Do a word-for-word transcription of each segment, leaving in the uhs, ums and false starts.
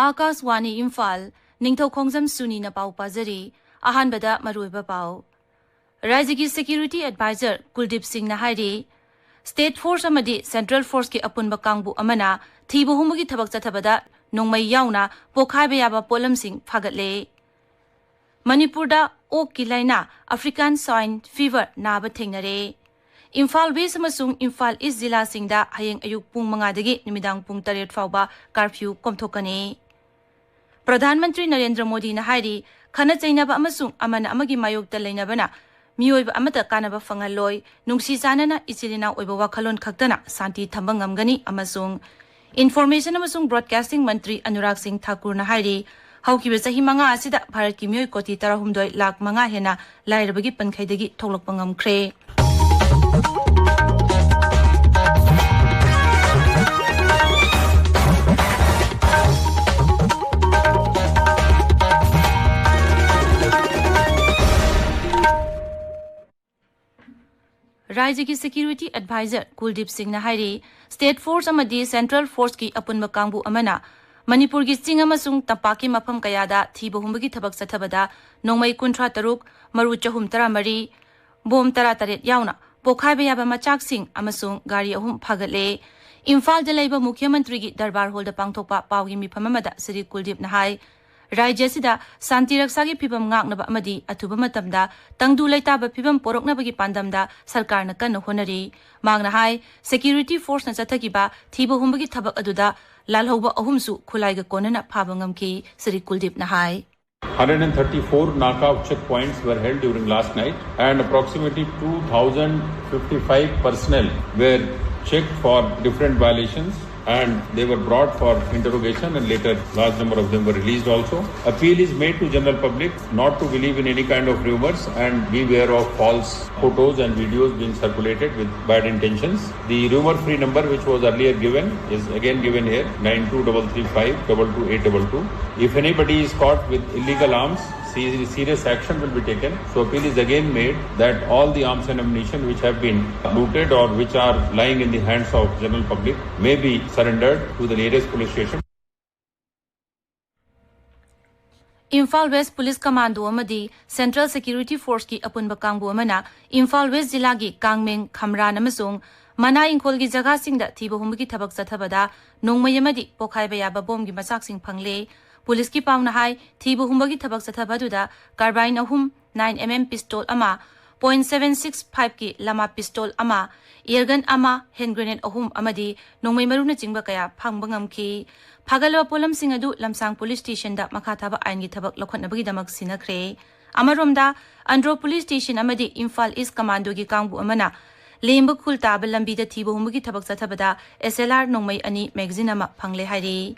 ꯑꯥꯀꯥꯁꯋꯥꯅꯤ ꯏꯝꯐꯥꯜ, ꯅꯤꯡꯊꯧ ꯈꯣꯡꯖꯝ ꯁꯨꯅꯤꯅ ꯄꯥꯎ ꯄꯥꯖꯔꯤ꯫ ꯑꯍꯥꯟꯕꯗ ꯃꯔꯨꯑꯣꯏꯕ ꯄꯥꯎ꯫ ꯔꯥꯖ꯭ꯌꯒꯤ ꯁꯦꯀ꯭ꯌꯨꯔꯤꯇꯤ ꯑꯦꯗꯚꯥꯏꯖꯔ ꯀꯨꯜꯗꯤꯞ ꯁꯤꯡꯅ ꯍꯥꯏꯔꯤ, ꯁ꯭ꯇꯦꯠ ꯐꯣꯔꯁ ꯑꯃꯗꯤ ꯁꯦꯟꯇ꯭ꯔꯦꯜ ꯐꯣꯔꯁꯀꯤ ꯑꯄꯨꯟꯕ ꯀꯥꯡꯕꯨ ꯑꯃꯅ ꯊꯤꯕ ꯍꯨꯝꯕꯒꯤ ꯊꯕꯛ ꯆꯠꯊꯕꯗ ꯅꯣꯡꯃꯩ ꯌꯥꯎꯅ ꯄꯣꯈꯥꯏꯕ ꯌꯥꯕ ꯄꯣꯠꯂꯝꯁꯤꯡ ꯐꯥꯒꯠꯂꯦ꯫ ꯃꯅꯤꯄꯨꯔꯗ ꯑꯣꯛꯀꯤ ꯂꯥꯏꯅꯥ ꯑꯐ꯭ꯔꯤꯀꯥꯟ ꯁ꯭ꯋꯥꯏꯟ ꯐꯤꯚꯔ ꯅꯥꯕ ꯊꯦꯡꯅꯔꯦ꯫ ꯏꯝꯐꯥꯜ ꯋꯦꯁ ꯑꯃꯁꯨꯡ ꯏꯝꯐꯥꯜ ꯏꯁ ꯖꯤꯂꯥꯁꯤꯡꯗ ꯍꯌꯦꯡ ꯑꯌꯨꯛ ꯄꯨꯡ ꯃꯉꯥꯗꯒꯤ ꯅꯨꯃꯤꯗꯥꯡ ꯄꯨꯡ ꯇꯔꯦꯠ ꯐꯥꯎꯕ ꯀꯥꯔꯐ꯭ꯌꯨ ꯀꯣꯝꯊꯣꯛꯀꯅꯤ꯫ ꯄ꯭ꯔꯙꯥꯟ ꯃꯟꯇ꯭ꯔꯤ ꯅꯔꯦꯟꯗ꯭ꯔ ꯃꯣꯗꯤꯅ ꯍꯥꯏꯔꯤ, ꯈꯠꯅ ꯆꯩꯅꯕ ꯑꯃꯁꯨꯡ ꯑꯃꯅ ꯑꯃꯒꯤ ꯃꯥꯌꯣꯛꯇ ꯂꯩꯅꯕꯅ ꯃꯤꯑꯣꯏꯕ ꯑꯃꯠꯇ ꯀꯥꯟꯅꯕ ꯐꯪꯍꯜꯂꯣꯏ, ꯅꯨꯡꯁꯤ ꯆꯥꯟꯅꯅ ꯏꯆꯤꯜ ꯏꯅꯥꯎ ꯑꯣꯏꯕ ꯋꯥꯈꯜꯂꯣꯟ ꯈꯛꯇꯅ ꯁꯥꯟꯇꯤ ꯊꯝꯕ ꯉꯝꯒꯅꯤ ꯑꯃꯁꯨꯡ ꯏꯟꯐꯣꯔꯃꯦꯁꯟ ꯑꯃꯁꯨꯡ ꯕ꯭ꯔꯣꯗꯀꯥꯁꯇꯤꯡ ꯃꯟꯇ꯭ꯔꯤ ꯑꯅꯨꯔꯥꯒ ꯁꯤꯡ ꯊꯥꯀꯨꯔꯅ ꯍꯥꯏꯔꯤ, ꯍꯧꯈꯤꯕ ꯆꯍꯤ ꯃꯉꯥ ꯑꯁꯤꯗ ꯚꯥꯔꯠꯀꯤ ꯃꯤꯑꯣꯏ ꯀꯣꯇꯤ ꯇꯔꯥꯍꯨꯝꯗꯣꯏ ꯂꯥꯈ ꯃꯉꯥ ꯍꯦꯟꯅ ꯂꯥꯏꯔꯕꯒꯤ ꯄꯟꯈꯩꯗꯒꯤ ꯊꯣꯛꯂꯛꯄ ꯉꯝꯈ꯭ꯔꯦ꯫ ꯔꯥꯖ꯭ꯌꯒꯤ ꯁꯦꯀ꯭ꯌꯨꯔꯤꯇꯤ ꯑꯦꯗꯚꯥꯏꯖꯔ ꯀꯨꯜꯗꯤꯞ ꯁꯤꯡꯅ ꯍꯥꯏꯔꯤ, ꯁ꯭ꯇꯦꯠ ꯐꯣꯔꯁ ꯑꯃꯗꯤ ꯁꯦꯟꯇ꯭ꯔꯦꯜ ꯐꯣꯔꯁꯀꯤ ꯑꯄꯨꯟꯕ ꯀꯥꯡꯕꯨ ꯑꯃꯅ ꯃꯅꯤꯄꯨꯔꯒꯤ ꯆꯤꯡ ꯑꯃꯁꯨꯡ ꯇꯝꯄꯥꯛꯀꯤ ꯃꯐꯝ ꯀꯌꯥꯗ ꯊꯤꯕ ꯍꯨꯝꯕꯒꯤ ꯊꯕꯛ ꯆꯠꯊꯕꯗ ꯅꯣꯡꯃꯩ ꯀꯨꯟꯊ꯭ꯔꯥ ꯇꯔꯨꯛ, ꯃꯔꯨ ꯆꯍꯨꯝ ꯇꯔꯥ ꯃꯔꯤ, ꯕꯣꯝ ꯇꯔꯥ ꯇꯔꯦꯠ ꯌꯥꯎꯅ ꯄꯣꯈꯥꯏꯕ ꯌꯥꯕ ꯃꯆꯥꯛꯁꯤꯡ ꯑꯃꯁꯨꯡ ꯒꯥꯔꯤ ꯑꯍꯨꯝ ꯐꯥꯒꯠꯂꯦ꯫ ꯏꯝꯐꯥꯜꯗ ꯂꯩꯕ ꯃꯨꯈ꯭ꯌ ꯃꯟꯇ꯭ꯔꯤꯒꯤ ꯗꯔꯕꯥꯔ ꯍꯣꯜꯗ ꯄꯥꯡꯊꯣꯛꯄ ꯄꯥꯎꯒꯤ ꯃꯤꯐꯝ ꯑꯃꯗ ꯁ꯭ꯔꯤ ꯀꯨꯜꯗꯤꯞꯅ ꯍꯥꯏ, ꯔꯥꯖ꯭ꯌ ꯑꯁꯤꯗ ꯁꯥꯟꯇꯤ ꯔꯛꯁꯥꯒꯤ ꯐꯤꯚꯝ ꯉꯥꯛꯅꯕ ꯑꯃꯗꯤ ꯑꯊꯨꯕ ꯃꯇꯝꯗ ꯇꯪꯗꯨ ꯂꯩꯇꯥꯕ ꯐꯤꯚꯝ ꯄꯣꯔꯛꯅꯕꯒꯤ ꯄꯥꯟꯗꯝꯗ ꯁꯔꯀꯥꯔꯅ ꯀꯟꯅ ꯍꯣꯠꯅꯔꯤ꯫ ꯃꯍꯥꯛꯅ ꯍꯥꯏ, ꯁꯦꯀ꯭ꯌꯨꯔꯤꯇꯤ ꯐꯣꯔꯁꯅ ꯆꯠꯊꯈꯤꯕ ꯊꯤꯕ ꯍꯨꯝꯕꯒꯤ ꯊꯕꯛ ꯑꯗꯨꯗ ꯂꯥꯜꯍꯧꯕ ꯑꯍꯨꯝꯁꯨ ꯈꯨꯠꯂꯥꯏꯒ ꯀꯣꯟꯅꯅ ꯐꯥꯕ ꯉꯝꯈꯤ꯫ ꯁ꯭ꯔꯤ ꯀꯨꯜꯗꯤꯞꯅ ꯍꯥꯏ꯫ Hundred and thirty-four NACA checkpoints were held during last night, and approximately two thousand fifty-five personnel were checked for different violations, and they were brought for interrogation, and later large number of them were released also. Appeal is made to general public not to believe in any kind of rumors and beware of false photos and videos being circulated with bad intentions. The rumor-free number which was earlier given is again given here, nine two double three five double two eight double two. If anybody is caught with illegal arms, se-, serious action will be taken. So appeal is again made that all the arms and ammunition which have been looted or which are lying in the hands of general public may be surrendered to the nearest police station. Imphal West police commando ꯑꯃꯗꯤ central security ꯐꯣꯔꯁꯀꯤ ꯑꯄꯨꯟꯕ ꯀꯥꯡꯕꯨ ꯑꯃꯅ Imphal west ꯖꯤꯂꯥꯒꯤ ꯀꯥꯡꯃꯦꯡ, ꯈꯝꯔꯥꯟ ꯑꯃꯁꯨꯡ ꯃꯅꯥ ꯏꯪꯈꯣꯜꯒꯤ ꯖꯒꯥꯁꯤꯡꯗ ꯊꯤꯕ ꯍꯨꯝꯕꯒꯤ ꯊꯕꯛ ꯆꯠꯊꯕꯗ ꯅꯣꯡꯃꯩ ꯑꯃꯗꯤ ꯄꯣꯈꯥꯏꯕ ꯌꯥꯕ ꯕꯣꯝꯒꯤ ꯃꯆꯥꯛꯁꯤꯡ ꯐꯪꯂꯦ꯫ ꯄꯨꯂꯤꯁꯀꯤ ꯄꯥꯎꯅ ꯍꯥꯏ, ꯊꯤꯕ ꯍꯨꯝꯕꯒꯤ ꯊꯕꯛ ꯆꯠꯊꯕ ꯑꯗꯨꯗ carbine ꯑꯍꯨꯝ, nine M M pistol ꯑꯃ, point seven six five ꯀꯤ ꯂꯃꯥ pistol ꯑꯃ, air gun ꯑꯃ, hand grenade ꯑꯍꯨꯝ ꯑꯃꯗꯤ ꯅꯣꯡꯃꯩ ꯃꯔꯨꯅꯆꯤꯡꯕ ꯀꯌꯥ ꯐꯪꯕ ꯉꯝꯈꯤ꯫ ꯐꯥꯒꯠꯂꯕ ꯄꯣꯠꯂꯝꯁꯤꯡ ꯑꯗꯨ ꯂꯝꯁꯥꯡ ꯄꯨꯂꯤꯁ ꯁ꯭ꯇꯦꯁꯟꯗ ꯃꯈꯥ ꯊꯥꯕ ꯑꯥꯏꯟꯒꯤ ꯊꯕꯛ ꯂꯧꯈꯠꯅꯕꯒꯤꯗꯃꯛ ꯁꯤꯟꯅꯈ꯭ꯔꯦ꯫ ꯑꯃꯔꯣꯝꯗ, ꯑꯟꯗ꯭ꯔꯣ ꯄꯨꯂꯤꯁ ꯁ꯭ꯇꯦꯁꯟ ꯑꯃꯗꯤ ꯏꯝꯐꯥꯜ ꯏꯁ ꯀꯃꯥꯟꯗꯣꯒꯤ ꯀꯥꯡꯕꯨ ꯑꯃꯅ ꯂꯦꯝꯕ ꯈꯨꯜ ꯇꯥꯕ ꯂꯝꯕꯤꯗ ꯊꯤꯕ ꯍꯨꯝꯕꯒꯤ ꯊꯕꯛ ꯆꯠꯊꯕꯗ S L R ꯅꯣꯡꯃꯩ ꯑꯅꯤ, magazine ꯑꯃ ꯐꯪꯂꯦ ꯍꯥꯏꯔꯤ꯫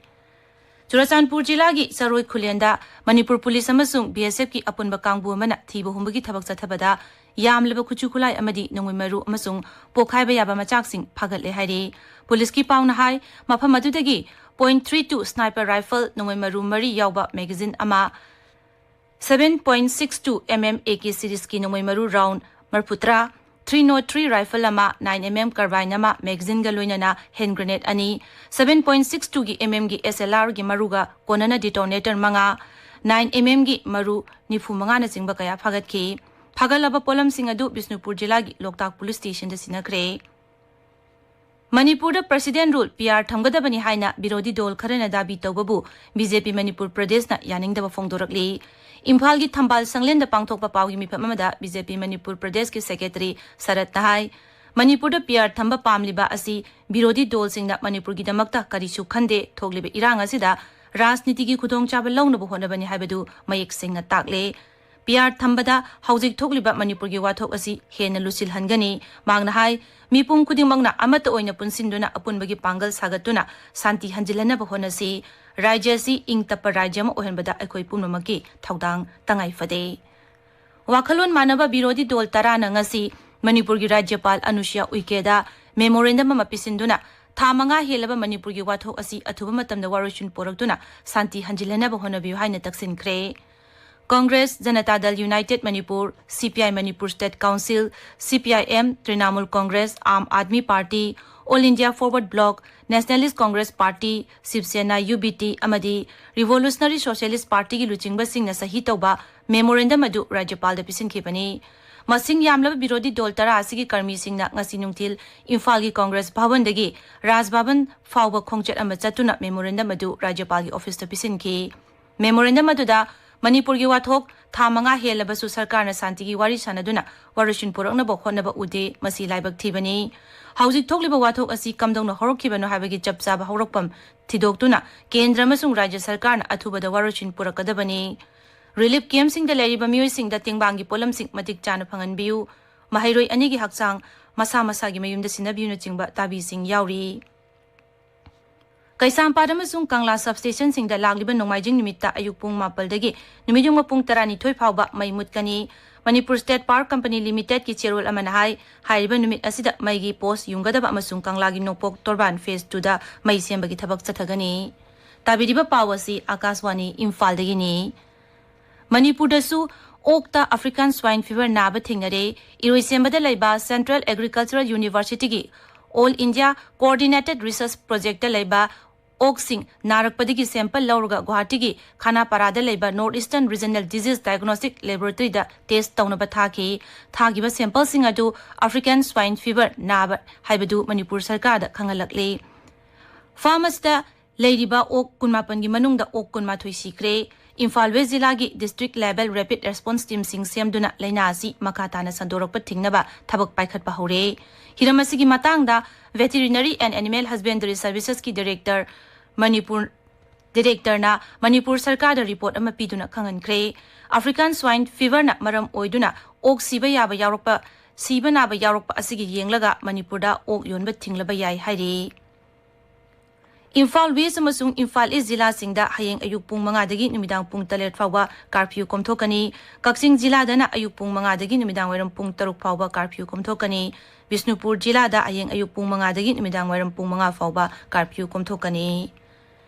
ꯆꯨꯔꯆꯥꯟꯄꯨꯔ ꯖꯤꯂꯥꯒꯤ ꯆꯔꯣꯏ ꯈꯨꯂꯦꯟꯗ ꯃꯅꯤꯄꯨꯔ ꯄꯨꯂꯤꯁ ꯑꯃꯁꯨꯡ B S F ꯀꯤ ꯑꯄꯨꯟꯕ ꯀꯥꯡꯕꯨ ꯑꯃꯅ ꯊꯤꯕ ꯍꯨꯝꯕꯒꯤ ꯊꯕꯛ ꯆꯠꯊꯕꯗ ꯌꯥꯝꯂꯕ ꯈꯨꯠꯁꯨ ꯈꯨꯠꯂꯥꯏ ꯑꯃꯗꯤ ꯅꯣꯡꯃꯩ ꯃꯔꯨ ꯑꯃꯁꯨꯡ ꯄꯣꯈꯥꯏꯕ ꯌꯥꯕ ꯃꯆꯥꯛꯁꯤꯡ ꯐꯥꯒꯠꯂꯦ ꯍꯥꯏꯔꯤ꯫ ꯄꯨꯂꯤꯁꯀꯤ ꯄꯥꯎꯅ ꯍꯥꯏ, ꯃꯐꯝ ꯑꯗꯨꯗꯒꯤ point three two sniper rifle, ꯅꯣꯡꯃꯩ ꯃꯔꯨ ꯃꯔꯤ ꯌꯥꯎꯕ magazine ꯑꯃ, seven point six two M M A K series ꯀꯤ ꯅꯣꯡꯃꯩ ꯃꯔꯨ round ꯃꯔꯐꯨꯇꯔꯥ, three nought three rifle ꯑꯃ, nine M M carbine ꯑꯃ, magazine ꯒ ꯂꯣꯏꯅꯅ hand grenade ꯑꯅꯤ, seven point six two ꯒꯤ M M ꯒꯤ S L R ꯒꯤ ꯃꯔꯨꯒ ꯀꯣꯟꯅꯅ detonator ꯃꯉꯥ, nine M M ꯒꯤ ꯃꯔꯨ ꯅꯤꯐꯨ ꯃꯉꯥꯅꯆꯤꯡꯕ ꯀꯌꯥ ꯐꯥꯒꯠꯈꯤ꯫ ꯐꯥꯒꯠꯂꯕ ꯄꯣꯠꯂꯝꯁꯤꯡ ꯑꯗꯨ ꯕꯤꯁꯅꯨꯄꯨꯔ ꯖꯤꯂꯥꯒꯤ ꯂꯣꯛꯇꯥꯛ ꯄꯨꯂꯤꯁ ꯁ꯭ꯇꯦꯁꯟꯗ ꯁꯤꯟꯅꯈ꯭ꯔꯦ꯫ ꯃꯅꯤꯄꯨꯔꯗ President Rule, P R, ꯊꯝꯒꯗꯕꯅꯤ ꯍꯥꯏꯅ ꯕꯤꯔꯣꯙꯤ ꯗꯣꯜ ꯈꯔꯅ ꯗꯥꯕꯤ ꯇꯧꯕꯕꯨ B J P ꯃꯅꯤꯄꯨꯔ ꯄ꯭ꯔꯗꯦꯁꯅ ꯌꯥꯅꯤꯡꯗꯕ ꯐꯣꯡꯗꯣꯔꯛꯂꯤ꯫ ꯏꯝꯐꯥꯜꯒꯤ ꯊꯝꯕꯥꯜ ꯁꯪꯂꯦꯟꯗ ꯄꯥꯡꯊꯣꯛꯄ ꯄꯥꯎꯒꯤ ꯃꯤꯐꯝ ꯑꯃꯗ B J P ꯃꯅꯤꯄꯨꯔ ꯄ꯭ꯔꯗꯦꯁꯀꯤ ꯁꯦꯀ꯭ꯔꯦꯇꯔꯤ ꯁꯔꯠꯅ ꯍꯥꯏ, ꯃꯅꯤꯄꯨꯔꯗ P R ꯊꯝꯕ ꯄꯥꯝꯂꯤꯕ ꯑꯁꯤ ꯕꯤꯔꯣꯙꯤ ꯗꯣꯜꯁꯤꯡꯅ ꯃꯅꯤꯄꯨꯔꯒꯤꯗꯃꯛꯇ ꯀꯔꯤꯁꯨ ꯈꯟꯗꯦ, ꯊꯣꯛꯂꯤꯕ ꯏꯔꯥꯡ ꯑꯁꯤꯗ ꯔꯥꯖꯅꯤꯇꯤꯒꯤ ꯈꯨꯗꯣꯡꯆꯥꯕ ꯂꯧꯅꯕ ꯍꯣꯠꯅꯕꯅꯤ ꯍꯥꯏꯕꯗꯨ ꯃꯌꯦꯛ ꯁꯦꯡꯅ ꯇꯥꯛꯂꯦ꯫ P R ꯊꯝꯕꯗ ꯍꯧꯖꯤꯛ ꯊꯣꯛꯂꯤꯕ ꯃꯅꯤꯄꯨꯔꯒꯤ ꯋꯥꯊꯣꯛ ꯑꯁꯤ ꯍꯦꯟꯅ ꯂꯨꯁꯤꯜꯍꯟꯒꯅꯤ꯫ ꯃꯍꯥꯛꯅ ꯍꯥꯏ, ꯃꯤꯄꯨꯝ ꯈꯨꯗꯤꯡꯃꯛꯅ ꯑꯃꯠꯇ ꯑꯣꯏꯅ ꯄꯨꯟꯁꯤꯟꯗꯨꯅ ꯑꯄꯨꯟꯕꯒꯤ ꯄꯥꯡꯒꯜ ꯁꯥꯒꯠꯇꯨꯅ ꯁꯥꯟꯇꯤ ꯍꯟꯖꯤꯜꯍꯟꯅꯕ ꯍꯣꯠꯅꯁꯤ꯫ ꯔꯥꯖ꯭ꯌ ꯑꯁꯤ ꯏꯪ ꯇꯞꯄ ꯔꯥꯖ꯭ꯌ ꯑꯃ ꯑꯣꯏꯍꯟꯕꯗ ꯑꯩꯈꯣꯏ ꯄꯨꯝꯅꯃꯛꯀꯤ ꯊꯧꯗꯥꯡ ꯇꯉꯥꯏ ꯐꯗꯦ꯫ ꯋꯥꯈꯜꯂꯣꯟ ꯃꯥꯟꯅꯕ ꯕꯤꯔꯣꯙꯤ ꯗꯣꯜ ꯇꯔꯥꯅ ꯉꯁꯤ ꯃꯅꯤꯄꯨꯔꯒꯤ ꯔꯥꯖ꯭ꯌꯄꯥꯜ ꯑꯅꯨꯁꯨꯌꯥ ꯎꯏꯀꯦꯗ memorandum ꯑꯃ ꯄꯤꯁꯤꯟꯗꯨꯅ ꯊꯥ ꯃꯉꯥ ꯍꯦꯜꯂꯕ ꯃꯅꯤꯄꯨꯔꯒꯤ ꯋꯥꯊꯣꯛ ꯑꯁꯤ ꯑꯊꯨꯕ ꯃꯇꯝꯗ ꯋꯥꯔꯣꯏꯁꯤꯟ ꯄꯨꯔꯛꯇꯨꯅ ꯁꯥꯟꯇꯤ ꯍꯟꯖꯤꯜꯍꯟꯅꯕ ꯍꯣꯠꯅꯕꯤꯌꯨ ꯍꯥꯏꯅ ꯇꯛꯁꯤꯟꯈ꯭ꯔꯦ꯫ ꯀꯪꯒ꯭ꯔꯦꯁ, ꯖꯅꯇꯥ ꯗꯜ United Manipur, C P I Manipur State Council, C P I M, Trinamool Congress, Aam Aadmi Party, All India Forward Bloc, Nationalist Congress Party, Shiv Sena, U B T ꯑꯃꯗꯤ Revolutionary Socialist Partyꯒꯤ ꯂꯨꯆꯤꯡꯕꯁꯤꯡꯅ ꯁꯍꯤ ꯇꯧꯕ memorandum ꯑꯗꯨ ꯔꯥꯖ꯭ꯌꯄꯥꯜꯗ ꯄꯤꯁꯤꯟꯈꯤꯕꯅꯤ꯫ ꯃꯁꯤꯡ ꯌꯥꯝꯂꯕ ꯕꯤꯔꯣꯙꯤ ꯗꯣꯜ ꯇꯔꯥ ꯑꯁꯤꯒꯤ ꯀꯔꯃꯤꯁꯤꯡꯅ ꯉꯁꯤ ꯅꯨꯡꯊꯤꯜ ꯏꯝꯐꯥꯜꯒꯤ ꯀꯣꯡꯒ꯭ꯔꯦꯁ ꯚꯕꯟꯗꯒꯤ ꯔꯥꯖ ꯚꯕꯟ ꯐꯥꯎꯕ ꯈꯣꯡꯆꯠ ꯑꯃ ꯆꯠꯇꯨꯅ memorandum ꯑꯗꯨ ꯔꯥꯖ꯭ꯌꯄꯥꯜꯒꯤ ꯑꯣꯐꯤꯁꯇ ꯄꯤꯁꯤꯟꯈꯤ꯫ Memorandum ꯑꯗꯨꯗ ꯃꯅꯤꯄꯨꯔꯒꯤ ꯋꯥꯊꯣꯛ ꯊꯥ ꯃꯉꯥ ꯍꯦꯜꯂꯕꯁꯨ ꯁꯔꯀꯥꯔꯅ ꯁꯥꯟꯇꯤꯒꯤ ꯋꯥꯔꯤ ꯁꯥꯟꯅꯗꯨꯅ ꯋꯥꯔꯣꯏꯁꯤꯟ ꯄꯨꯔꯛꯅꯕ ꯍꯣꯠꯅꯕ ꯎꯗꯦ, ꯃꯁꯤ ꯂꯥꯏꯕꯛ ꯊꯤꯕꯅꯤ꯫ ꯍꯧꯖꯤꯛ ꯊꯣꯛꯂꯤꯕ ꯋꯥꯊꯣꯛ ꯑꯁꯤ ꯀꯝꯗꯧꯅ ꯍꯧꯔꯛꯈꯤꯕꯅꯣ ꯍꯥꯏꯕꯒꯤ ꯆꯞ ꯆꯥꯕ ꯍꯧꯔꯛꯐꯝ ꯊꯤꯗꯣꯛꯇꯨꯅ ꯀꯦꯟꯗ꯭ꯔ ꯑꯃꯁꯨꯡ ꯔꯥꯖ꯭ꯌ ꯁꯔꯀꯥꯔꯅ ꯑꯊꯨꯕꯗ ꯋꯥꯔꯣꯏꯁꯤꯟ ꯄꯨꯔꯛꯀꯗꯕꯅꯤ꯫ Relief campꯁꯤꯡꯗ ꯂꯩꯔꯤꯕ ꯃꯤꯑꯣꯏꯁꯤꯡꯗ ꯇꯦꯡꯕꯥꯡꯒꯤ ꯄꯣꯠꯂꯝꯁꯤꯡ ꯃꯇꯤꯛ ꯆꯥꯅ ꯐꯪꯍꯟꯕꯤꯌꯨ, ꯃꯍꯩꯔꯣꯏ ꯑꯅꯤꯒꯤ ꯍꯛꯆꯥꯡ ꯃꯁꯥ ꯃꯁꯥꯒꯤ ꯃꯌꯨꯝꯗ ꯁꯤꯟꯅꯕꯤꯌꯨꯅꯆꯤꯡꯕ ꯗꯥꯕꯤꯁꯤꯡ ꯌꯥꯎꯔꯤ꯫ ꯀꯩꯁꯥꯝꯄꯥꯠ ꯑꯃꯁꯨꯡ ꯀꯪꯂꯥ substationꯁꯤꯡꯗ ꯂꯥꯛꯂꯤꯕ ꯅꯣꯡꯃꯥꯏꯖꯤꯡ ꯅꯨꯃꯤꯠꯇ ꯑꯌꯨꯛ ꯄꯨꯡ ꯃꯥꯄꯜꯗꯒꯤ ꯅꯨꯃꯤꯠꯌꯨꯡꯕ ꯄꯨꯡ ꯇꯔꯥꯅꯤꯊꯣꯏ ꯐꯥꯎꯕ ꯃꯩ ꯃꯨꯠꯀꯅꯤ꯫ ꯃꯅꯤꯄꯨꯔ State Power Company Limitedꯀꯤ ꯆꯦꯔꯣꯜ ꯑꯃꯅ ꯍꯥꯏ, ꯍꯥꯏꯔꯤꯕ ꯅꯨꯃꯤꯠ ꯑꯁꯤꯗ ꯃꯩꯒꯤ post ꯌꯨꯡꯒꯗꯕ ꯑꯃꯁꯨꯡ ꯀꯪꯂꯥꯒꯤ ꯅꯣꯡꯄꯣꯛ ꯇꯣꯔꯕꯥꯟ phase twoꯗ ꯃꯩ ꯁꯦꯝꯕꯒꯤ ꯊꯕꯛ ꯆꯠꯊꯒꯅꯤ꯫ ꯇꯥꯕꯤꯔꯤꯕ ꯄꯥꯎ ꯑꯁꯤ ꯑꯥꯀꯥꯁꯕꯥꯅꯤ ꯏꯝꯐꯥꯜꯗꯒꯤꯅꯤ꯫ ꯃꯅꯤꯄꯨꯔꯗꯁꯨ ꯑꯣꯛꯇ African Swine Fever ꯅꯥꯕ ꯊꯦꯡꯅꯔꯦ꯫ ꯏꯔꯣꯏꯁꯦꯝꯕꯗ ꯂꯩꯕ Central Agricultural Universityꯒꯤ All India Coordinated Research Projectꯇ ꯂꯩꯕ ꯑꯣꯛꯁꯤꯡ ꯅꯥꯔꯛꯄꯗꯒꯤ sample ꯂꯧꯔꯒ ꯒꯨꯋꯥꯍꯥꯇꯤꯒꯤ ꯈꯥꯅꯥꯄꯥꯔꯥꯗ ꯂꯩꯕ North Eastern Regional Disease Diagnostic Laboratoryꯗ test ꯇꯧꯅꯕ ꯊꯥꯈꯤ꯫ ꯊꯥꯈꯤꯕ sampleꯁꯤꯡ ꯑꯗꯨ African Swine Fever ꯅꯥꯕ ꯍꯥꯏꯕꯗꯨ ꯃꯅꯤꯄꯨꯔ ꯁꯔꯀꯥꯔꯗ ꯈꯪꯍꯜꯂꯛꯂꯦ꯫ Farm ꯑꯁꯤꯗ ꯂꯩꯔꯤꯕ ꯑꯣꯛ ꯀꯨꯟꯃꯥꯄꯟꯒꯤ ꯃꯅꯨꯡꯗ ꯑꯣꯛ ꯀꯨꯟꯃꯥꯊꯣꯏ ꯁꯤꯈ꯭ꯔꯦ꯫ ꯏꯝꯐꯥꯜ West ꯖꯤꯂꯥꯒꯤ district level rapid response teamꯁꯤꯡ ꯁꯦꯝꯗꯨꯅ ꯂꯥꯏꯅꯥ ꯑꯁꯤ ꯃꯈꯥ ꯇꯥꯅ ꯁꯟꯗꯣꯔꯛꯄ ꯊꯤꯡꯅꯕ ꯊꯕꯛ ꯄꯥꯏꯈꯠꯄ ꯍꯧꯔꯦ꯫ ꯍꯤꯔꯝ ꯑꯁꯤꯒꯤ ꯃꯇꯥꯡꯗ Veterinary and Animal Husbandry Servicesꯀꯤ director Manipur, directorꯅ Manipur ꯁꯔꯀꯥꯔꯗ report ꯑꯃ ꯄꯤꯗꯨꯅ ꯈꯪꯍꯟꯈ꯭ꯔꯦ꯫ African Swine Feverꯅ ꯃꯔꯝ ꯑꯣꯏꯗꯨꯅ ꯑꯣꯛ ꯁꯤꯕ ꯌꯥꯕ ꯌꯥꯎꯔꯛꯄ, ꯁꯤꯕ ꯅꯥꯕ ꯌꯥꯎꯔꯛꯄ ꯑꯁꯤꯒꯤ ꯌꯦꯡꯂꯒ ꯃꯅꯤꯄꯨꯔꯗ ꯑꯣꯛ ꯌꯣꯟꯕ ꯊꯤꯡꯂꯕ ꯌꯥꯏ ꯍꯥꯏꯔꯤ꯫ ꯏꯝꯐꯥꯜ West ꯑꯃꯁꯨꯡ ꯏꯝꯐꯥꯜ East ꯖꯤꯂꯥꯁꯤꯡꯗ ꯍꯌꯦꯡ ꯑꯌꯨꯛ ꯄꯨꯡ ꯃꯉꯥꯗꯒꯤ ꯅꯨꯃꯤꯗꯥꯡ ꯄꯨꯡ ꯇꯔꯦꯠ ꯐꯥꯎꯕ curfew ꯀꯣꯝꯊꯣꯛꯀꯅꯤ꯫ ꯀꯛꯆꯤꯡ ꯖꯤꯂꯥꯗꯅ ꯑꯌꯨꯛ ꯄꯨꯡ ꯃꯉꯥꯗꯒꯤ ꯅꯨꯃꯤꯗꯥꯡ ꯋꯥꯏꯔꯝ ꯄꯨꯡ ꯇꯔꯨꯛ ꯐꯥꯎꯕ curfew ꯀꯣꯝꯊꯣꯛꯀꯅꯤ꯫ ꯕꯤꯁꯅꯨꯄꯨꯔ ꯖꯤꯂꯥꯗ ꯍꯌꯦꯡ ꯑꯌꯨꯛ ꯄꯨꯡ ꯃꯉꯥꯗꯒꯤ ꯅꯨꯃꯤꯗꯥꯡ ꯋꯥꯏꯔꯝ ꯄꯨꯡ ꯃꯉꯥ ꯐꯥꯎꯕ curfew ꯀꯣꯝꯊꯣꯛꯀꯅꯤ꯫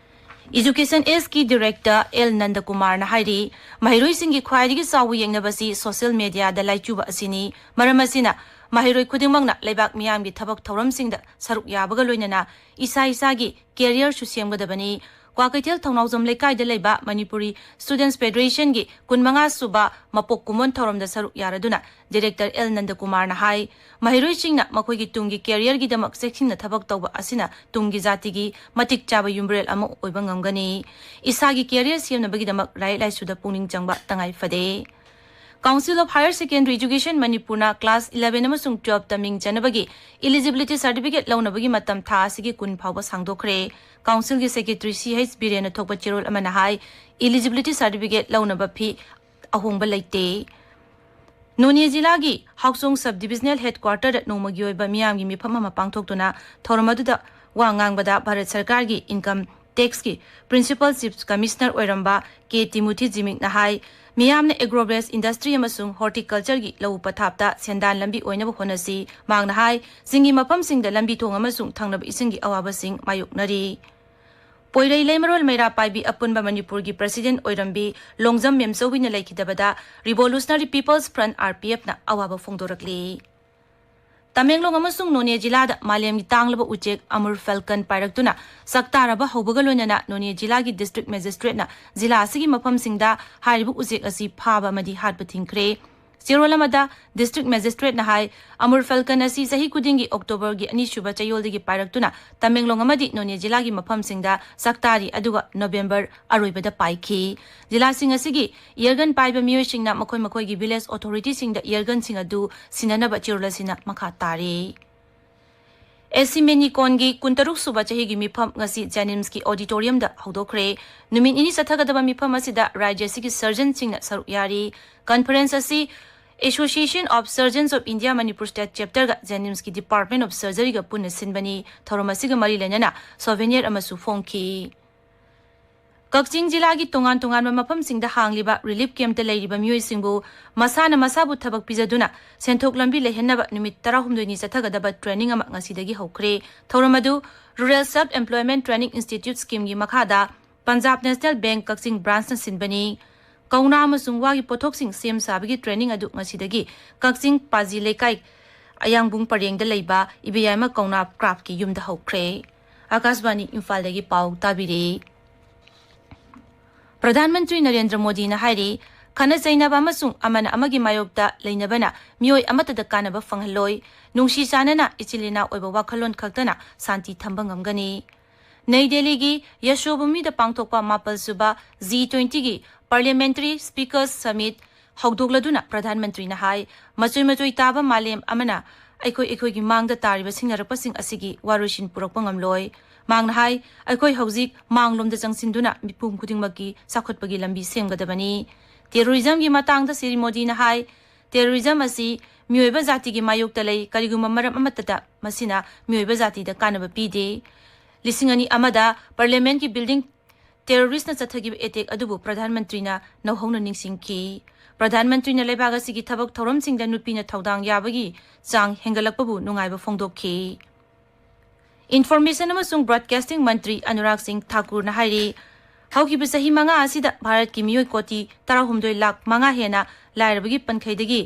Education Ageꯀꯤ Director ꯑꯦꯜ ꯅꯟꯗꯀꯨꯃꯥꯔꯅ ꯍꯥꯏꯔꯤ, ꯃꯍꯩꯔꯣꯏꯁꯤꯡꯒꯤ ꯈ꯭ꯋꯥꯏꯗꯒꯤ ꯆꯥꯎꯕ ꯌꯦꯡꯅꯕꯁꯤ social mediaꯗ ꯂꯥꯏꯆꯨꯕ ꯑꯁꯤꯅꯤ꯫ ꯃꯔꯝ ꯑꯁꯤꯅ ꯃꯍꯩꯔꯣꯏ ꯈꯨꯗꯤꯡꯃꯛꯅ ꯂꯩꯕꯥꯛ ꯃꯤꯌꯥꯝꯒꯤ ꯊꯕꯛ ꯊꯧꯔꯝꯁꯤꯡꯗ ꯁꯔꯨꯛ ꯌꯥꯕꯒ ꯂꯣꯏꯅꯅ ꯏꯁꯥ ꯏꯁꯥꯒꯤ careerꯁꯨ ꯁꯦꯝꯒꯗꯕꯅꯤ꯫ ꯀ꯭ꯋꯥꯀꯩꯊꯦꯜ ꯊꯧꯅꯥꯎꯖꯝ ꯂꯩꯀꯥꯏꯗ ꯂꯩꯕ ꯃꯅꯤꯄꯨꯔꯤ Students Federationꯒꯤ ꯀꯨꯟꯃꯉꯥ ꯁꯨꯕ ꯃꯄꯣꯛ ꯀꯨꯝꯑꯣꯟ ꯊꯧꯔꯝꯗ ꯁꯔꯨꯛ ꯌꯥꯔꯗꯨꯅ Director ꯑꯦꯜ ꯅꯟꯗꯀꯨꯃꯥꯔꯅ ꯍꯥꯏ, ꯃꯍꯩꯔꯣꯏꯁꯤꯡꯅ ꯃꯈꯣꯏꯒꯤ ꯇꯨꯡꯒꯤ careerꯒꯤꯗꯃꯛ ꯆꯦꯛꯁꯤꯟꯅ ꯊꯕꯛ ꯇꯧꯕ ꯑꯁꯤꯅ ꯇꯨꯡꯒꯤ ꯖꯥꯇꯤꯒꯤ ꯃꯇꯤꯛ ꯆꯥꯕ ꯌꯨꯝꯕ꯭ꯔꯦꯜ ꯑꯃ ꯑꯣꯏꯕ ꯉꯝꯒꯅꯤ꯫ ꯏꯁꯥꯒꯤ career ꯁꯦꯝꯅꯕꯒꯤꯗꯃꯛ ꯂꯥꯏꯔꯤꯛ ꯂꯥꯏꯁꯨꯗ ꯄꯨꯛꯅꯤꯡ ꯆꯪꯕ ꯇꯉꯥꯏ ꯐꯗꯦ꯫ Council of Higher Secondary Education ꯃꯅꯤꯄꯨꯔꯅ class eleven ꯑꯃꯁꯨꯡ twelveꯇ ꯃꯤꯡ ꯆꯟꯅꯕꯒꯤ eligibility certificate ꯂꯧꯅꯕꯒꯤ ꯃꯇꯝ ꯊꯥ ꯑꯁꯤꯒꯤ ꯀꯨꯟ ꯐꯥꯎꯕ ꯁꯥꯡꯗꯣꯛꯈ꯭ꯔꯦ꯫ Councilꯒꯤ Secretary ꯁꯤ ꯑꯩꯆ ꯕꯤꯔꯦꯟꯅ ꯊꯣꯛꯄ ꯆꯦꯔꯣꯜ ꯑꯃꯅ ꯍꯥꯏ, eligibility certificate ꯂꯧꯅꯕ fee ꯑꯍꯣꯡꯕ ꯂꯩꯇꯦ꯫ ꯅꯣꯅꯦ ꯖꯤꯂꯥꯒꯤ ꯍꯥꯎꯆꯣꯡ Sub Divisional Headquarterꯗ ꯅꯣꯡꯃꯒꯤ ꯑꯣꯏꯕ ꯃꯤꯌꯥꯝꯒꯤ ꯃꯤꯐꯝ ꯑꯃ ꯄꯥꯡꯊꯣꯛꯇꯨꯅ ꯊꯧꯔꯝ ꯑꯗꯨꯗ ꯋꯥ ꯉꯥꯡꯕꯗ ꯚꯥꯔꯠ ꯁꯔꯀꯥꯔꯒꯤ Income Taxꯀꯤ Principal Chief Commissioner ꯑꯣꯏꯔꯝꯕ ꯀꯦ ꯇꯤꯃꯨꯊꯤ ꯖꯤꯃꯤꯛꯅ ꯍꯥꯏ, ꯃꯤꯌꯥꯝꯅ agro-based industry ꯑꯃꯁꯨꯡ horticultureꯒꯤ ꯂꯧꯎ ꯄꯊꯥꯞꯇ ꯁꯦꯟꯗꯥꯟ ꯂꯝꯕꯤ ꯑꯣꯏꯅꯕ ꯍꯣꯠꯅꯁꯤ꯫ ꯃꯍꯥꯛꯅ ꯍꯥꯏ, ꯆꯤꯡꯒꯤ ꯃꯐꯝꯁꯤꯡꯗ ꯂꯝꯕꯤ ꯊꯣꯡ ꯑꯃꯁꯨꯡ ꯊꯛꯅꯕ ꯏꯁꯤꯡꯒꯤ ꯑꯋꯥꯕꯁꯤꯡ ꯃꯥꯌꯣꯛꯅꯔꯤ꯫ ꯄꯣꯏꯔꯩ ꯂꯩꯃꯔꯣꯜ ꯃꯩꯔꯥ ꯄꯥꯏꯕꯤ ꯑꯄꯨꯟꯕ ꯃꯅꯤꯄꯨꯔꯒꯤ President ꯑꯣꯏꯔꯝꯕꯤ Longjam ꯃꯦꯝꯆꯧꯕꯤꯅ ꯂꯩꯈꯤꯗꯕꯗ Revolutionary People's Front, RPFꯅ ꯑꯋꯥꯕ ꯐꯣꯡꯗꯣꯔꯛꯂꯤ꯫ ꯇꯃꯦꯡꯂꯣꯡ ꯑꯃꯁꯨꯡ ꯅꯣꯅꯦ ꯖꯤꯂꯥꯗ ꯃꯥꯂꯦꯝꯒꯤ ꯇꯥꯡꯂꯕ ꯎꯆꯦꯛ Amur Falcon ꯄꯥꯏꯔꯛꯇꯨꯅ ꯆꯥꯛꯇꯥꯔꯕ ꯍꯧꯕꯒ ꯂꯣꯏꯅꯅ ꯅꯣꯅꯦ ꯖꯤꯂꯥꯒꯤ District Magistrateꯅ ꯖꯤꯂꯥ ꯑꯁꯤꯒꯤ ꯃꯐꯝꯁꯤꯡꯗ ꯍꯥꯏꯔꯤꯕ ꯎꯆꯦꯛ ꯑꯁꯤ ꯐꯥꯕ ꯑꯃꯗꯤ ꯍꯥꯠꯄ ꯊꯤꯡꯈ꯭ꯔꯦ꯫ ꯆꯦꯔꯣꯜ ꯑꯃꯗ District Magistrateꯅ ꯍꯥꯏ, Amur Falcon ꯑꯁꯤ ꯆꯍꯤ ꯈꯨꯗꯤꯡꯒꯤ Octoberꯒꯤ ꯑꯅꯤꯁꯨꯕ ꯆꯌꯣꯜꯗꯒꯤ ꯄꯥꯏꯔꯛꯇꯨꯅ ꯇꯃꯦꯡꯂꯣꯡ ꯑꯃꯗꯤ ꯅꯣꯅꯦ ꯖꯤꯂꯥꯒꯤ ꯃꯐꯝꯁꯤꯡꯗ ꯆꯥꯛꯇꯥꯔꯤ, ꯑꯗꯨꯒ November ꯑꯔꯣꯏꯕꯗ ꯄꯥꯏꯈꯤ꯫ ꯖꯤꯂꯥꯁꯤꯡ ꯑꯁꯤꯒꯤ airgun ꯄꯥꯏꯕ ꯃꯤꯑꯣꯏꯁꯤꯡꯅ ꯃꯈꯣꯏ ꯃꯈꯣꯏꯒꯤ village authorityꯁꯤꯡꯗ airgunꯁꯤꯡ ꯑꯗꯨ ꯁꯤꯟꯅꯅꯕ ꯆꯦꯔꯣꯜ ꯑꯁꯤꯅ ꯃꯈꯥ ꯇꯥꯔꯤ꯫ ꯑꯦꯁꯤ ꯃꯦꯅꯤꯀꯣꯟꯒꯤ ꯀꯨꯟꯇꯔꯨꯛ ꯁꯨꯕ ꯆꯍꯤꯒꯤ ꯃꯤꯐꯝ ꯉꯁꯤ JNIMSꯀꯤ auditoriumꯗ ꯍꯧꯗꯣꯛꯈ꯭ꯔꯦ꯫ ꯅꯨꯃꯤꯠ ꯅꯤꯅꯤ ꯆꯠꯊꯒꯗꯕ ꯃꯤꯐꯝ ꯑꯁꯤꯗ ꯔꯥꯖ꯭ꯌ ꯑꯁꯤꯒꯤ surgeonꯁꯤꯡꯅ ꯁꯔꯨꯛ ꯌꯥꯔꯤ꯫ Conference ꯑꯁꯤ Association of Surgeons of India Manipur State Chapterꯒ JNIMSꯀꯤ Department of Surgeryꯒ ꯄꯨꯟꯅ ꯁꯤꯟꯕꯅꯤ꯫ ꯊꯧꯔꯝ ꯑꯁꯤꯒ ꯃꯔꯤ ꯂꯩꯅꯅ souvenir ꯑꯃꯁꯨ ꯐꯣꯡꯈꯤ꯫ ꯀꯛꯆꯤꯡ ꯖꯤꯂꯥꯒꯤ ꯇꯣꯉꯥꯟ ꯇꯣꯉꯥꯟꯕ ꯃꯐꯝꯁꯤꯡꯗ ꯍꯥꯡꯂꯤꯕ relief campꯇ ꯂꯩꯔꯤꯕ ꯃꯤꯑꯣꯏꯁꯤꯡꯕꯨ ꯃꯁꯥꯅ ꯃꯁꯥꯕꯨ ꯊꯕꯛ ꯄꯤꯖꯗꯨꯅ ꯁꯦꯟꯊꯣꯛ ꯂꯝꯕꯤ ꯂꯩꯍꯟꯅꯕ ꯅꯨꯃꯤꯠ ꯇꯔꯥꯍꯨꯝꯗꯣꯏꯅꯤ ꯆꯠꯊꯒꯗꯕ training ꯑꯃ ꯉꯁꯤꯗꯒꯤ ꯍꯧꯈ꯭ꯔꯦ꯫ ꯊꯧꯔꯝ ꯑꯗꯨ Rural Self Employment Training Institute Schemeꯒꯤ ꯃꯈꯥꯗ ꯄꯟꯖꯥꯕ ꯅꯦꯁꯅꯦꯜ ꯕꯦꯡꯛ ꯀꯛꯆꯤꯡ ꯕ꯭ꯔꯥꯟꯁꯅ ꯁꯤꯟꯕꯅꯤ꯫ ꯀꯧꯅꯥ ꯑꯃꯁꯨꯡ ꯋꯥꯒꯤ ꯄꯣꯠꯊꯣꯛꯁꯤꯡ ꯁꯦꯝ ꯁꯥꯕꯒꯤ ꯇ꯭ꯔꯦꯅꯤꯡ ꯑꯗꯨ ꯉꯁꯤꯗꯒꯤ ꯀꯛꯆꯤꯡ ꯄꯥꯖꯤ ꯂꯩꯀꯥꯏ ꯑꯌꯥꯡꯕꯨꯡ ꯄꯔꯦꯡꯗ ꯂꯩꯕ ꯏꯕꯦꯌꯥꯏꯃ ꯀꯧꯅꯥ ꯀ꯭ꯔꯥꯐꯀꯤ ꯌꯨꯝꯗ ꯍꯧꯈ꯭ꯔꯦ꯫ ꯑꯥꯀꯥꯁꯕꯥꯅꯤ ꯏꯝꯐꯥꯜꯗꯒꯤ ꯄꯥꯎ ꯇꯥꯕꯤꯔꯤ꯫ ꯄ꯭ꯔꯙꯥꯟ ꯃꯟꯇ꯭ꯔꯤ ꯅꯔꯦꯟꯗ꯭ꯔ ꯃꯣꯗꯤꯅ ꯍꯥꯏꯔꯤ, ꯈꯠꯅ ꯆꯩꯅꯕ ꯑꯃꯁꯨꯡ ꯑꯃꯅ ꯑꯃꯒꯤ ꯃꯥꯌꯣꯛꯇ ꯂꯩꯅꯕꯅ ꯃꯤꯑꯣꯏ ꯑꯃꯠꯇꯗ ꯀꯥꯟꯅꯕ ꯐꯪꯍꯜꯂꯣꯏ꯫ ꯅꯨꯡꯁꯤ ꯆꯥꯟꯅꯅ ꯏꯆꯤꯜ ꯏꯅꯥꯎ ꯑꯣꯏꯕ ꯋꯥꯈꯜꯂꯣꯟ ꯈꯛꯇꯅ ꯁꯥꯟꯇꯤ ꯊꯝꯕ ꯉꯝꯒꯅꯤ꯫ ꯅꯩ ꯗꯦꯜꯂꯤꯒꯤ ꯌꯁꯣꯚꯨꯃꯤꯗ ꯄꯥꯡꯊꯣꯛꯄ ꯃꯥꯄꯜ ꯁꯨꯕ ꯖꯤ ꯇ꯭ꯋꯦꯟꯇꯤꯒꯤ ꯄꯥꯔꯂꯤꯌꯥꯃꯦꯟꯇꯔꯤ ꯁ꯭ꯄꯤꯀꯔꯁ ꯁꯃꯤꯠ ꯍꯧꯗꯣꯛꯂꯗꯨꯅ ꯄ꯭ꯔꯙꯥꯟ ꯃꯟꯇ꯭ꯔꯤꯅ ꯍꯥꯏ, ꯃꯆꯣꯏ ꯃꯆꯣꯏ ꯇꯥꯕ ꯃꯥꯂꯦꯝ ꯑꯃꯅ ꯑꯩꯈꯣꯏ ꯑꯩꯈꯣꯏꯒꯤ ꯃꯥꯡꯗ ꯇꯥꯔꯤꯕ ꯁꯤꯡꯅꯔꯛꯄꯁꯤꯡ ꯑꯁꯤꯒꯤ ꯋꯥꯔꯣꯏꯁꯤꯟ ꯄꯨꯔꯛꯄ ꯉꯝꯂꯣꯏ꯫ ꯃꯍꯥꯛꯅ ꯍꯥꯏ, ꯑꯩꯈꯣꯏ ꯍꯧꯖꯤꯛ ꯃꯥꯡꯂꯣꯝꯗ ꯆꯪꯁꯤꯟꯗꯨꯅ ꯃꯤꯄꯨꯝ ꯈꯨꯗꯤꯡꯃꯛꯀꯤ ꯆꯥꯎꯈꯠꯄꯒꯤ ꯂꯝꯕꯤ ꯁꯦꯝꯒꯗꯕꯅꯤ꯫ ꯇꯦꯔꯣꯔꯤꯖꯝꯒꯤ ꯃꯇꯥꯡꯗ ꯁ꯭ꯔꯤ ꯃꯣꯗꯤꯅ ꯍꯥꯏ, ꯇꯦꯔꯣꯔꯤꯖꯝ ꯑꯁꯤ ꯃꯤꯑꯣꯏꯕ ꯖꯥꯇꯤꯒꯤ ꯃꯥꯌꯣꯛꯇ ꯂꯩ, ꯀꯔꯤꯒꯨꯝꯕ ꯃꯔꯝ ꯑꯃꯠꯇꯗ ꯃꯁꯤꯅ ꯃꯤꯑꯣꯏꯕ ꯖꯥꯇꯤꯗ ꯀꯥꯟꯅꯕ ꯄꯤꯗꯦ꯫ ꯂꯤꯁꯤꯡ ꯑꯅꯤ ꯑꯃꯗ ꯄꯥꯔꯂꯤꯌꯥꯃꯦꯟꯠꯀꯤ ꯕꯤꯜꯗꯤꯡ ꯇꯦꯔꯣꯔꯤꯁ꯭ꯠꯅ ꯆꯠꯊꯈꯤꯕ ꯑꯦꯇꯦꯛ ꯑꯗꯨꯕꯨ ꯄ꯭ꯔꯙꯥꯟ ꯃꯟꯇ꯭ꯔꯤꯅ ꯅꯧꯍꯧꯅ ꯅꯤꯡꯁꯤꯡꯈꯤ꯫ ꯄ꯭ꯔꯙꯥꯟ ꯃꯟꯇ꯭ꯔꯤꯅ ꯂꯩꯕꯥꯛ ꯑꯁꯤꯒꯤ ꯊꯕꯛ ꯊꯧꯔꯝꯁꯤꯡꯗ ꯅꯨꯄꯤꯅ ꯊꯧꯗꯥꯡ ꯌꯥꯕꯒꯤ ꯆꯥꯡ ꯍꯦꯟꯒꯠꯂꯛꯄꯕꯨ ꯅꯨꯡꯉꯥꯏꯕ ꯐꯣꯡꯗꯣꯛꯈꯤ꯫ ꯏꯟꯐꯣꯔꯃꯦꯁꯟ ꯑꯃꯁꯨꯡ ꯕ꯭ꯔꯣꯗꯀꯥꯁꯇꯤꯡ ꯃꯟꯇ꯭ꯔꯤ ꯑꯅꯨꯔꯥꯒ ꯁꯤꯡ ꯊꯥꯀꯨꯔꯅ ꯍꯥꯏꯔꯤ, ꯍꯧꯈꯤꯕ ꯆꯍꯤ ꯃꯉꯥ ꯑꯁꯤꯗ ꯚꯥꯔꯠꯀꯤ ꯃꯤꯑꯣꯏ ꯀꯣꯇꯤ ꯇꯔꯥꯍꯨꯝꯗꯣꯏ ꯂꯥꯈ ꯃꯉꯥ ꯍꯦꯟꯅ ꯂꯥꯏꯔꯕꯒꯤ ꯄꯟꯈꯩꯗꯒꯤ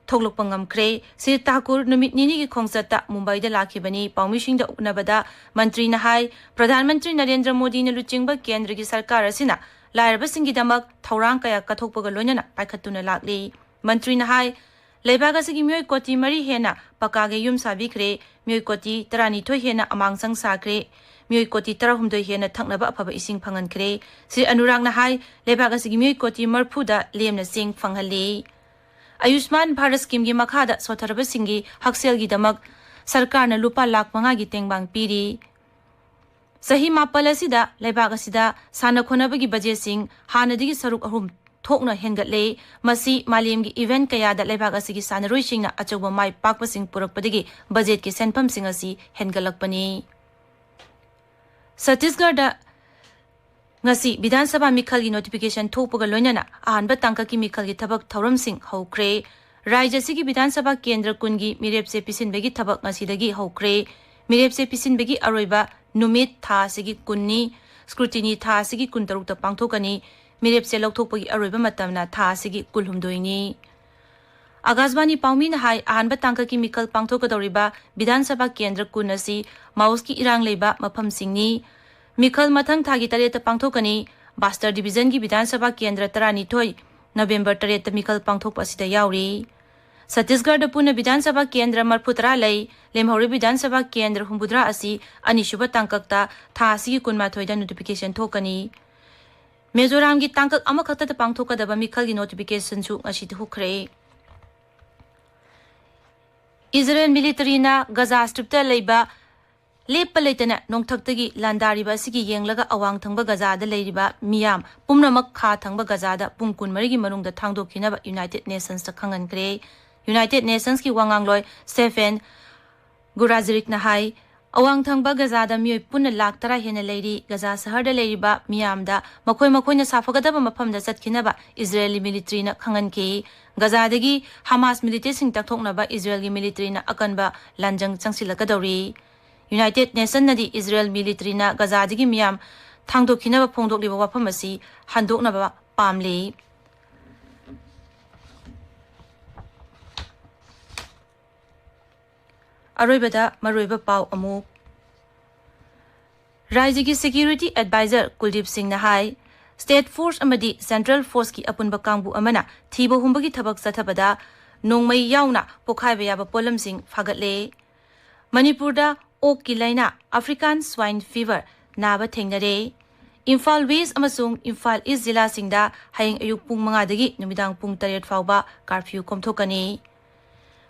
ꯊꯣꯛꯂꯛꯄ ꯉꯝꯈ꯭ꯔꯦ꯫ ꯁ꯭ꯔꯤ ꯊꯥꯀꯨꯔ ꯅꯨꯃꯤꯠ ꯅꯤꯅꯤꯒꯤ ꯈꯣꯡꯆꯠꯇ ꯃꯨꯝꯕꯥꯏꯗ ꯂꯥꯛꯈꯤꯕꯅꯤ꯫ ꯄꯥꯎꯃꯤꯁꯤꯡꯗ ꯎꯅꯕꯗ ꯃꯟꯇ꯭ꯔꯤꯅ ꯍꯥꯏ, ꯄ꯭ꯔꯙꯥꯟ ꯃꯟꯇ꯭ꯔꯤ ꯅꯔꯦꯟꯗ꯭ꯔ ꯃꯣꯗꯤꯅ ꯂꯨꯆꯤꯡꯕ ꯀꯦꯟꯗ꯭ꯔꯒꯤ ꯁꯔꯀꯥꯔ ꯑꯁꯤꯅ ꯂꯥꯏꯔꯕꯁꯤꯡꯒꯤꯗꯃꯛ ꯊꯧꯔꯥꯡ ꯀꯌꯥ ꯀꯠꯊꯣꯛꯄꯒ ꯂꯣꯏꯅꯅ ꯄꯥꯏꯈꯠꯇꯨꯅ ꯂꯥꯛꯂꯤ꯫ ꯃꯟꯇ꯭ꯔꯤꯅ ꯍꯥꯏ, ꯂꯩꯕꯥꯛ ꯑꯁꯤꯒꯤ ꯃꯤꯑꯣꯏ ꯀꯣꯇꯤ ꯃꯔꯤ ꯍꯦꯟꯅ ꯄꯀꯥꯒꯤ ꯌꯨꯝ ꯁꯥꯕꯤꯈ꯭ꯔꯦ꯫ ꯃꯤꯑꯣꯏ ꯀꯣꯇꯤ ꯇꯔꯥꯅꯤꯊꯣꯏ ꯍꯦꯟꯅ ꯑꯃꯥꯡꯁꯪ ꯁꯥꯈ꯭ꯔꯦ꯫ ꯃꯤꯑꯣꯏ ꯀꯣꯇꯤ ꯇꯔꯥꯍꯨꯝꯗꯣꯏ ꯍꯦꯟꯅ ꯊꯛꯅꯕ ꯑꯐꯕ ꯏꯁꯤꯡ ꯐꯪꯍꯟꯈ꯭ꯔꯦ꯫ ꯁ꯭ꯔꯤ ꯑꯅꯨꯔꯥꯒꯅ ꯍꯥꯏ, ꯂꯩꯕꯥꯛ ꯑꯁꯤꯒꯤ ꯃꯤꯑꯣꯏ ꯀꯣꯇꯤ ꯃꯔꯤꯐꯨꯗ ꯂꯦꯝꯅ ꯆꯦꯡ ꯐꯪꯍꯜꯂꯤ꯫ ꯑꯌꯨꯁꯃꯥꯟ ꯚꯥꯔꯠ ꯁ꯭ꯀꯤꯝꯒꯤ ꯃꯈꯥꯗ ꯁꯣꯠꯊꯔꯕꯁꯤꯡꯒꯤ ꯍꯛꯁꯦꯜꯒꯤꯗꯃꯛ ꯁꯔꯀꯥꯔꯅ ꯂꯨꯄꯥ ꯂꯥꯈ ꯃꯉꯥꯒꯤ ꯇꯦꯡꯕꯥꯡ ꯄꯤꯔꯤ꯫ ꯆꯍꯤ ꯃꯥꯄꯜ ꯑꯁꯤꯗ ꯂꯩꯕꯥꯛ ꯑꯁꯤꯗ ꯁꯥꯟꯅ ꯈꯣꯠꯅꯕꯒꯤ ꯕꯖꯦꯠꯁꯤꯡ ꯍꯥꯟꯅꯗꯒꯤ ꯁꯔꯨꯛ ꯑꯍꯨꯝ ꯊꯣꯛꯅ ꯍꯦꯟꯒꯠꯂꯦ꯫ ꯃꯁꯤ ꯃꯥꯂꯦꯝꯒꯤ ꯏꯚꯦꯟꯠ ꯀꯌꯥꯗ ꯂꯩꯕꯥꯛ ꯑꯁꯤꯒꯤ ꯁꯥꯟꯅꯔꯣꯏꯁꯤꯡꯅ ꯑꯆꯧꯕ ꯃꯥꯏ ꯄꯥꯛꯄꯁꯤꯡ ꯄꯨꯔꯛꯄꯗꯒꯤ ꯕꯖꯦꯠꯀꯤ ꯁꯦꯟꯐꯝꯁꯤꯡ ꯑꯁꯤ ꯍꯦꯟꯒꯠꯂꯛꯄꯅꯤ꯫ ꯁꯠꯇꯤꯁꯒꯔꯗ ꯉꯁꯤ ꯕꯤꯙꯥꯟ ꯁꯚꯥ ꯃꯤꯈꯜꯒꯤ ꯅꯣꯇꯤꯐꯤꯀꯦꯁꯟ ꯊꯣꯛꯄꯒ ꯂꯣꯏꯅꯅ ꯑꯍꯥꯟꯕ ꯇꯥꯡꯀꯛꯀꯤ ꯃꯤꯈꯜꯒꯤ ꯊꯕꯛ ꯊꯧꯔꯝꯁꯤꯡ ꯍꯧꯈ꯭ꯔꯦ꯫ ꯔꯥꯖ꯭ꯌ ꯑꯁꯤꯒꯤ ꯕꯤꯙꯥꯟ ꯁꯚꯥ ꯀꯦꯟꯗ꯭ꯔ ꯀꯨꯟꯒꯤ ꯃꯤꯔꯦꯞꯆꯦ ꯄꯤꯁꯤꯟꯕꯒꯤ ꯊꯕꯛ ꯉꯁꯤꯗꯒꯤ ꯍꯧꯈ꯭ꯔꯦ꯫ ꯃꯤꯔꯦꯞꯆꯦ ꯄꯤꯁꯤꯟꯕꯒꯤ ꯑꯔꯣꯏꯕ ꯅꯨꯃꯤꯠ ꯊꯥ ꯑꯁꯤꯒꯤ ꯀꯨꯟꯅꯤ꯫ ꯁ꯭ꯀ꯭ꯔꯨꯇꯤꯅꯤ ꯊꯥ ꯑꯁꯤꯒꯤ ꯀꯨꯟꯇꯔꯨꯛꯇ ꯄꯥꯡꯊꯣꯛꯀꯅꯤ꯫ ꯃꯤꯔꯦꯞꯁꯦ ꯂꯧꯊꯣꯛꯄꯒꯤ ꯑꯔꯣꯏꯕ ꯃꯇꯝꯅ ꯊꯥ ꯑꯁꯤꯒꯤ ꯀꯨꯟꯍꯨꯝꯗꯣꯏꯅꯤ꯫ ꯑꯥꯀꯥꯁꯕꯥꯅꯤ ꯄꯥꯎꯃꯤꯅ ꯍꯥꯏ, ꯑꯍꯥꯟꯕ ꯇꯥꯡꯀꯛꯀꯤ ꯃꯤꯈꯜ ꯄꯥꯡꯊꯣꯛꯀꯗꯧꯔꯤꯕ ꯕꯤꯙꯥꯟ ꯁꯚꯥ ꯀꯦꯟꯗ꯭ꯔ ꯀꯨꯟ ꯑꯁꯤ ꯃꯥꯎꯁꯀꯤ ꯏꯔꯥꯡ ꯂꯩꯕ ꯃꯐꯝꯁꯤꯡꯅꯤ꯫ ꯃꯤꯈꯜ ꯃꯊꯪ ꯊꯥꯒꯤ ꯇꯔꯦꯠꯇ ꯄꯥꯡꯊꯣꯛꯀꯅꯤ꯫ ꯕꯥꯁꯇꯔ ꯗꯤꯕꯤꯖꯟꯒꯤ ꯕꯤꯙꯥꯟ ꯁꯚꯥ ꯀꯦꯟꯗ꯭ꯔ ꯇꯔꯥꯅꯤꯊꯣꯏ ꯅꯕꯦꯝꯕꯔ ꯇꯔꯦꯠꯇ ꯃꯤꯈꯜ ꯄꯥꯡꯊꯣꯛꯄ ꯑꯁꯤꯗ ꯌꯥꯎꯔꯤ꯫ ꯁꯠꯇꯤꯁꯒꯔꯗ ꯄꯨꯟꯅ ꯕꯤꯙꯥꯟ ꯁꯚꯥ ꯀꯦꯟꯗ꯭ꯔ ꯃꯔꯐꯨ ꯇꯔꯥ ꯂꯩ꯫ ꯂꯦꯝꯍꯧꯔꯤꯕ ꯕꯤꯙꯥꯟ ꯁꯚꯥ ꯀꯦꯟꯗ꯭ꯔ ꯍꯨꯝꯐꯨꯇꯔꯥ ꯑꯁꯤ ꯑꯅꯤꯁꯨꯕ ꯇꯥꯡꯀꯛꯇ ꯊꯥ ꯑꯁꯤꯒꯤ ꯀꯨꯟꯃꯥꯊꯣꯏꯗ ꯅꯣꯇꯤꯐꯤꯀꯦꯁꯟ ꯊꯣꯛꯀꯅꯤ꯫ ꯃꯤꯖꯣꯔꯥꯝꯒꯤ ꯇꯥꯡꯀꯛ ꯑꯃꯈꯛꯇꯗ ꯄꯥꯡꯊꯣꯛꯀꯗꯕ ꯃꯤꯈꯜꯒꯤ ꯅꯣꯇꯤꯐꯤꯀꯦꯁꯟꯁꯨ ꯉꯁꯤꯗꯤ ꯍꯧꯈ꯭ꯔꯦ꯫ ꯏꯖꯔꯦꯜ ꯃꯤꯂꯤꯇꯔꯤꯅ ꯒꯖꯥ ꯁ꯭ꯇ꯭ꯔꯤꯞꯇ ꯂꯩꯕ ꯂꯦꯞꯄ ꯂꯩꯇꯅ ꯅꯣꯡꯊꯛꯇꯒꯤ ꯂꯥꯟꯗꯥꯔꯤꯕ ꯑꯁꯤꯒꯤ ꯌꯦꯡꯂꯒ ꯑꯋꯥꯡ ꯊꯪꯕ ꯒꯖꯥꯗ ꯂꯩꯔꯤꯕ ꯃꯤꯌꯥꯝ ꯄꯨꯝꯅꯃꯛ ꯈꯥ ꯊꯪꯕ ꯒꯖꯥꯗ ꯄꯨꯡ ꯀꯨꯟꯃꯔꯤꯒꯤ ꯃꯅꯨꯡꯗ ꯊꯥꯡꯗꯣꯛꯈꯤꯅꯕ ꯌꯨꯅꯥꯏꯇꯦꯗ ꯅꯦꯁꯟꯁꯇ ꯈꯪꯍꯟꯈ꯭ꯔꯦ꯫ ꯌꯨꯅꯥꯏꯇꯦꯗ ꯅꯦꯁꯟꯁꯀꯤ ꯋꯥꯉꯥꯡꯂꯣꯏ ꯁ꯭ꯇꯦꯐꯦꯟ ꯒꯨꯔꯥꯖꯔꯤꯛꯅ ꯍꯥꯏ, ꯑꯋꯥꯡ ꯊꯪꯕ ꯒꯖꯥꯗ ꯃꯤꯑꯣꯏ ꯄꯨꯟꯅ ꯂꯥꯈ ꯇꯔꯥ ꯍꯦꯟꯅ ꯂꯩꯔꯤ꯫ ꯒꯖꯥ ꯁꯍꯔꯗ ꯂꯩꯔꯤꯕ ꯃꯤꯌꯥꯝꯗ ꯃꯈꯣꯏ ꯃꯈꯣꯏꯅ ꯁꯥꯐꯒꯗꯕ ꯃꯐꯝꯗ ꯆꯠꯈꯤꯅꯕ ꯏꯖꯔꯦꯜꯒꯤ ꯃꯤꯂꯤꯇꯔꯤꯅ ꯈꯪꯍꯟꯈꯤ꯫ ꯒꯖꯥꯗꯒꯤ ꯍꯃꯥꯁ ꯃꯤꯂꯤꯇꯦꯟꯁꯤꯡ ꯇꯛꯊꯣꯛꯅꯕ ꯏꯖꯔꯦꯜꯒꯤ ꯃꯤꯂꯤꯇꯔꯤꯅ ꯑꯀꯟꯕ ꯂꯥꯟꯖꯪ ꯆꯪꯁꯤꯜꯂꯛꯀꯗꯧꯔꯤ꯫ ꯌꯨꯅꯥꯏꯇꯦꯗ ꯅꯦꯁꯟꯅꯗꯤ ꯏꯖꯔꯦꯜ ꯃꯤꯂꯤꯇꯔꯤꯅ ꯒꯖꯥꯗꯒꯤ ꯃꯤꯌꯥꯝ ꯊꯥꯡꯗꯣꯛꯈꯤꯅꯕ ꯐꯣꯡꯗꯣꯛꯂꯤꯕ ꯋꯥꯐꯝ ꯑꯁꯤ ꯍꯟꯗꯣꯛꯅꯕ ꯄꯥꯝꯂꯤ꯫ ꯑꯔꯣꯏꯕꯗ ꯃꯔꯨꯑꯣꯏꯕ ꯄꯥꯎ ꯑꯃꯨꯛ꯫ ꯔꯥꯖ꯭ꯌꯒꯤ ꯁꯦꯀ꯭ꯌꯨꯔꯤꯇꯤ ꯑꯦꯗꯚꯥꯏꯖꯔ ꯀꯨꯜꯗꯤꯞ ꯁꯤꯡꯅ ꯍꯥꯏ, ꯁ꯭ꯇꯦꯠ ꯐꯣꯔꯁ ꯑꯃꯗꯤ ꯁꯦꯟꯇ꯭ꯔꯦꯜ ꯐꯣꯔꯁꯀꯤ ꯑꯄꯨꯟꯕ ꯀꯥꯡꯕꯨ ꯑꯃꯅ ꯊꯤꯕ ꯍꯨꯝꯕꯒꯤ ꯊꯕꯛ ꯆꯠꯊꯕꯗ ꯅꯣꯡꯃꯩ ꯌꯥꯎꯅ ꯄꯣꯈꯥꯏꯕ ꯌꯥꯕ ꯄꯣꯠꯂꯝꯁꯤꯡ ꯐꯥꯒꯠꯂꯦ꯫ ꯃꯅꯤꯄꯨꯔꯗ ꯑꯣꯛꯀꯤ ꯂꯥꯏꯅꯥ, ꯑꯐ꯭ꯔꯤꯀꯥꯟ ꯁ꯭ꯋꯥꯏꯟ ꯐꯤꯚꯔ, ꯅꯥꯕ ꯊꯦꯡꯅꯔꯦ꯫ ꯏꯝꯐꯥꯜ ꯋꯦꯁ ꯑꯃꯁꯨꯡ ꯏꯝꯐꯥꯜ ꯏꯁ ꯖꯤꯂꯥꯁꯤꯡꯗ ꯍꯌꯦꯡ ꯑꯌꯨꯛ ꯄꯨꯡ ꯃꯉꯥꯗꯒꯤ ꯅꯨꯃꯤꯗꯥꯡ ꯄꯨꯡ ꯇꯔꯦꯠ ꯐꯥꯎꯕ ꯀꯥꯔꯐ꯭ꯌꯨ ꯀꯣꯝꯊꯣꯛꯀꯅꯤ꯫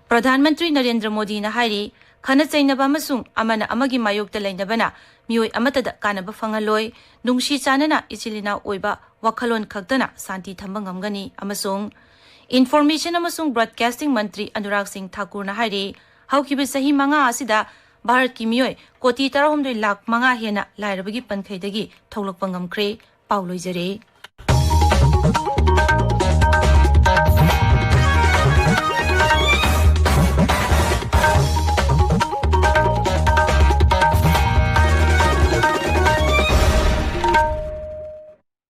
ꯄ꯭ꯔꯙꯥꯟ ꯃꯟꯇ꯭ꯔꯤ ꯅꯔꯦꯟꯗ꯭ꯔ ꯃꯣꯗꯤꯅ ꯍꯥꯏꯔꯤ, ꯈꯠꯅ ꯆꯩꯅꯕ ꯑꯃꯁꯨꯡ ꯑꯃꯅ ꯑꯃꯒꯤ ꯃꯥꯌꯣꯛꯇ ꯂꯩꯅꯕꯅ ꯃꯤꯑꯣꯏ ꯑꯃꯠꯇꯗ ꯀꯥꯟꯅꯕ ꯐꯪꯍꯜꯂꯣꯏ, ꯅꯨꯡꯁꯤ ꯆꯥꯟꯅꯅ ꯏꯆꯤꯜ ꯏꯅꯥꯎ ꯑꯣꯏꯕ ꯋꯥꯈꯜꯂꯣꯟ ꯈꯛꯇꯅ ꯁꯥꯟꯇꯤ ꯊꯝꯕ ꯉꯝꯒꯅꯤ꯫ ꯑꯃꯁꯨꯡ ꯏꯟꯐꯣꯔꯃꯦꯁꯟ ꯑꯃꯁꯨꯡ ꯕ꯭ꯔꯣꯗꯀꯥꯁꯇꯤꯡ ꯃꯟꯇ꯭ꯔꯤ ꯑꯅꯨꯔꯥꯒ ꯁꯤꯡ ꯊꯥꯀꯨꯔꯅ ꯍꯥꯏꯔꯤ, ꯍꯧꯈꯤꯕ ꯆꯍꯤ ꯃꯉꯥ ꯑꯁꯤꯗ ꯚꯥꯔꯠꯀꯤ ꯃꯤꯑꯣꯏ ꯀꯣꯇꯤ ꯇꯔꯥꯍꯨꯝꯗꯣꯏ ꯂꯥꯈ ꯃꯉꯥ ꯍꯦꯟꯅ ꯂꯥꯏꯔꯕꯒꯤ ꯄꯟꯈꯩꯗꯒꯤ ꯊꯣꯛꯂꯛꯄ ꯉꯝꯈ꯭ꯔꯦ꯫ ꯄꯥꯎ ꯂꯣꯏꯖꯔꯦ꯫